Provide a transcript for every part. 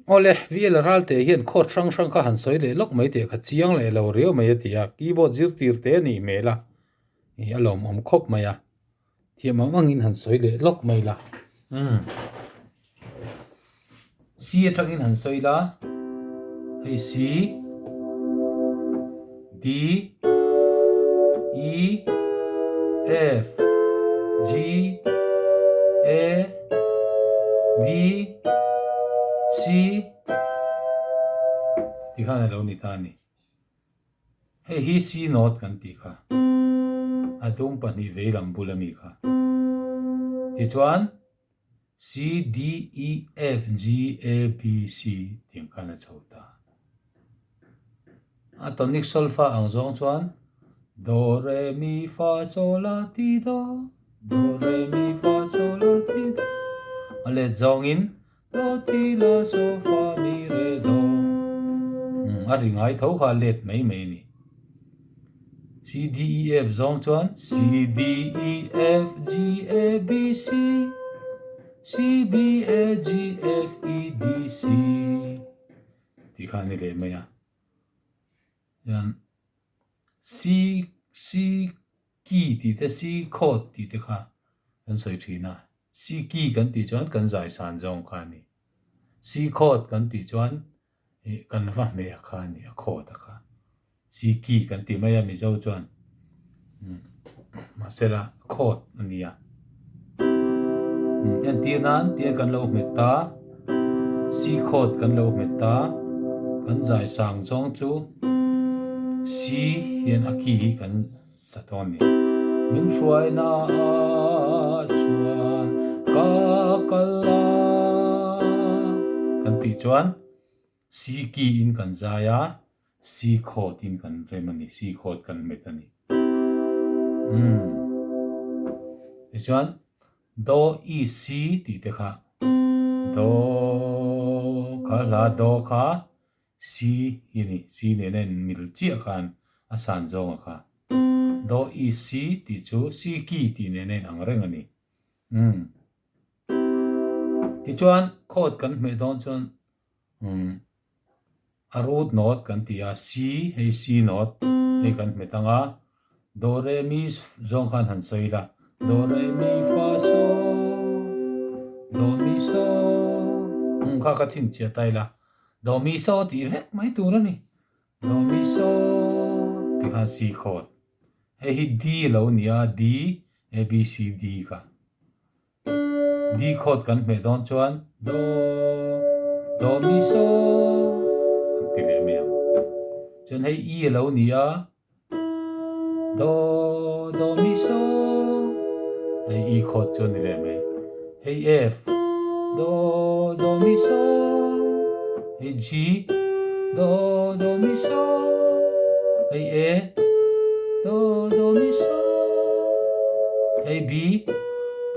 Awle, VL Ralte hian chord hrang hrang kha han sawi leh lawk mai teh kha chiang leh lo riau mai a ti a, keyboard zir tir te a nih hmel a, ih a lawmawm khawp mai a, thiam ang angin han sawi leh lawk mai la. Umm. C atangin han sawi la, hei C, D, E, F, G, A, B, C ti khan a lo ni ta a ni. Hei hi C note kan tih kha. A dum pahnih veilam bul a mi kha. Tichuan C, D, E, F, G, A, B, C tiang khan a chho ta. A tonic solfa ang zawng chuan Do, Re, Mi, Fa, Sol, La, Ti, Do, Do, Re, Mi, Fa, Sol, La, Ti, Do. A let zawngin Do, Ti, La, So, Fa, Mi, Re, Do. A ri ngai tho kha a let mai mai a ni. C, D, E, F zawng chuan C, D, E, F, G, A, B, C, C, B, A, G, F, E, D, C. Tih kha a ni leh mai a. Chuan C C key tih te C chord tih te kha kan sawi thin a. C key kan tih chuan kan zai san zawng kha a ni. C chord kan tih chuan ih kan va hmeh a kha a ni a chord a kha. C key kan ti mai a Mizo chuan mahsela chord a ni a. Entir nan tia kan lo hmet ta C chord kan lo hmet ta kan zai sang zawng chu C hian a key hi kan sa dawn a ni. Min hruaina ah chuan ka kal a kan tih chuan C key in kan zai a. Si khawt in kan rem a ni, si khawt kan hmet a ni. Umm. Tichuan, Do i si tih te kha, Do kha hla Do kha si hi a ni, si nena in mil chiah khan a san zawng a kha. Do i si tih chu si ki tih nena in ang reng a ni. Umm. Tichuan, khawt kan hmeh dawn chuan, umm. A root note kan ti a, C hei C note hei kan hmet ang a, Do Re Mi zawng khan han sawi ila, Do Re Mi Fa Sol, Do Mi Sol, hung kha ka chhinchhiah ta ila, Do Mi Sol tih vek mai tur a ni, Do Mi Sol tih khan C chord, hei hi D lo ni a, D A B C D kha. D chord kan hmeh dawn chuan do, do mi so an ti leh mai ang. Chuan hei E a lo ni a, do, do mi so, hei E chord chu a ni leh mai. Hei F, do, do mi so, hei G, do, do mi so, hei A, do, do mi so, hei B,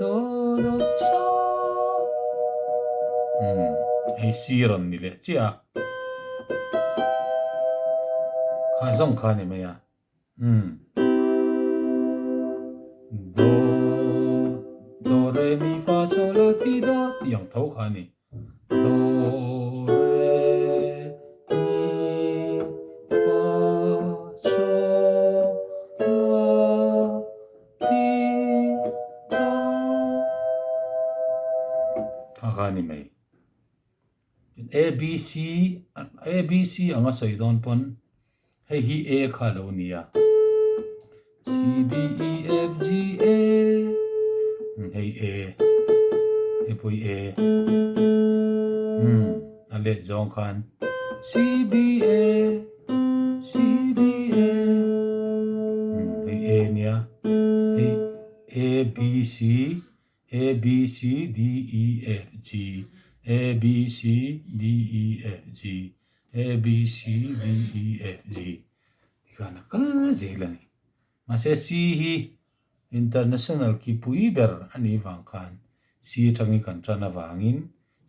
Do do mi so. Umm hei C rawn ni leh chiah a. Kha zawng kha ni mai a. Umm. Do do re mi fa so la ti do tih ang tho kha a ni. Do re mi fa so la ti do. Kha kha a ni mai. A B C A B C anga sawi dawn pawn hei hi A kha a lo ni a. C D E F G A hei A hei pawh hi A umm a let zawng khan C B A C B A umm hei A nia hei A B C A B C D E F G A B C D E F G A B C D E F G Tikhan a kal zel a ni. Mahse C hi international ki pui ber a nih vang khan C atangin kan tan avangin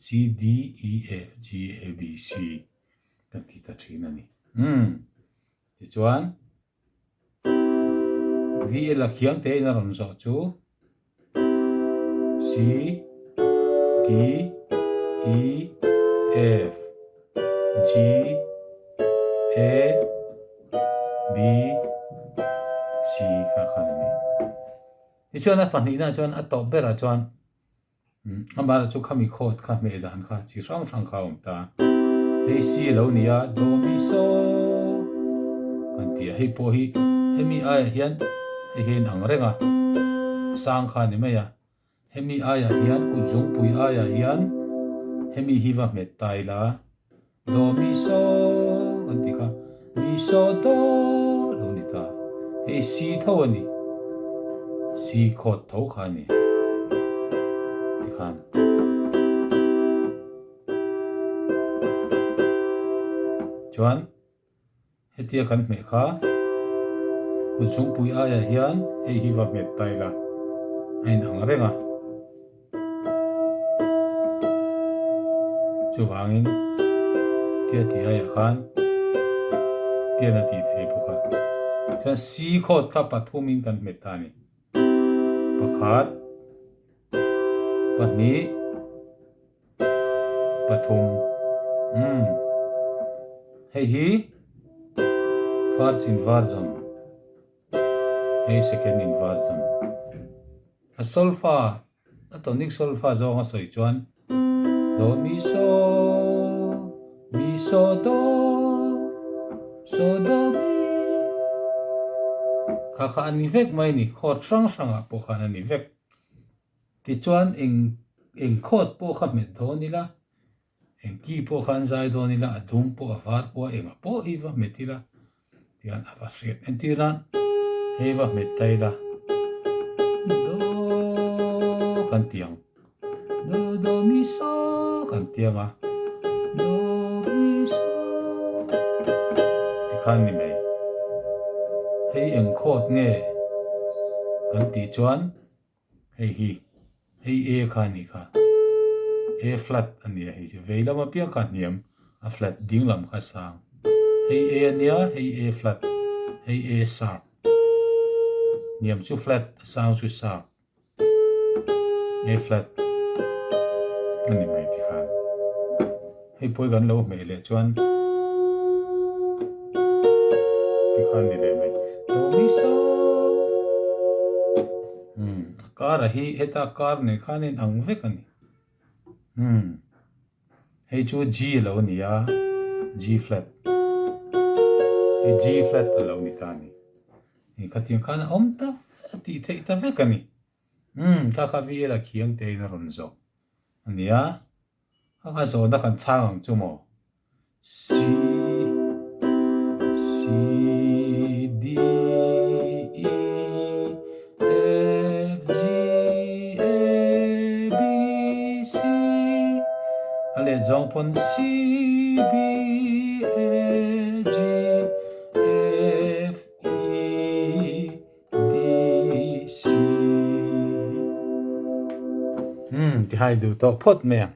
C, D, E, F, G, A, B, C kan ti ta thin a ni. Umm. Tichuan V L a khiang tein a rawn zawh chu C, D, E, F. Tichuan a pahnihna chuan a tawp berah chuan Amah chu khami khawt kha hmeh dan kha chi hrang hrang kha a awm ta. Hei si a lo ni a, do mi so kan ti a, hei pawh hi hemi aiah hian hei hi a inang reng a, sang kha a ni mai a, hemi aiah hian kut zungpui aiah hian hemi hi va hmet ta ila. Do mi so kan tih kha mi so do lo ni ta. Hei si tho a ni. Si khawt tho kha a ni. Tikhan. Chuan Hetia kan hmeh kha kut chungpui aiah hian hei hi va hmet ta ila a inang reng a. Chuvangin tia tih aiah khan tian a tih thei bawk a. Chuan C khawt kha pathumin kan hmet ta a ni. Pakhat, pahnih. pathum umm hei hi first inversion hei second inversion a solfa a tonic solfa zawng a sawi chuan do mi so mi so do so do mi kha kha a ni vek mai a ni chord hrang hrangah pawh khan a ni vek. Tichuan eng eng khawt pawh kha hmet dawn ila, eng ki pawh kha an zai dawn ila, a dum pawh a var pawh a engah pawh hi va hmet ila tihian a va hriat entir nan hei va hmet ta ila do kan ti ang do do mi so kan ti ang a do mi so tikhan ni mai hei eng khawt nge kan tih chuan. Hei hi hei A kha a nih kha. A flat a nia hei chu. Vei lam apiang kha hniam a flat ding lam kha sang. Hei A a nia hei A flat hei A sharp. Hniam chu flat a sang chu sharp. A flat a ni mai tikhan. Hei pawi kan lo hmeh leh chuan tikhan ni leh mai. Do mi so. Umm a kar a hi heta kar nei khan in ang vek a ni. Umm hei chu G a lo ni a G flat. Hei G flat a lo ni ta a ni. Hei khatiang khan a awm ta a tih theih ta vek a ni. Umm kha kha VL a khiang te in a rawn zawh a nia. A ka zawhna kan chhang ang chu maw? C C D E F G A B C A let zawng pawn C B A G F E D C Umm tihai duh tawk phawt mai ang.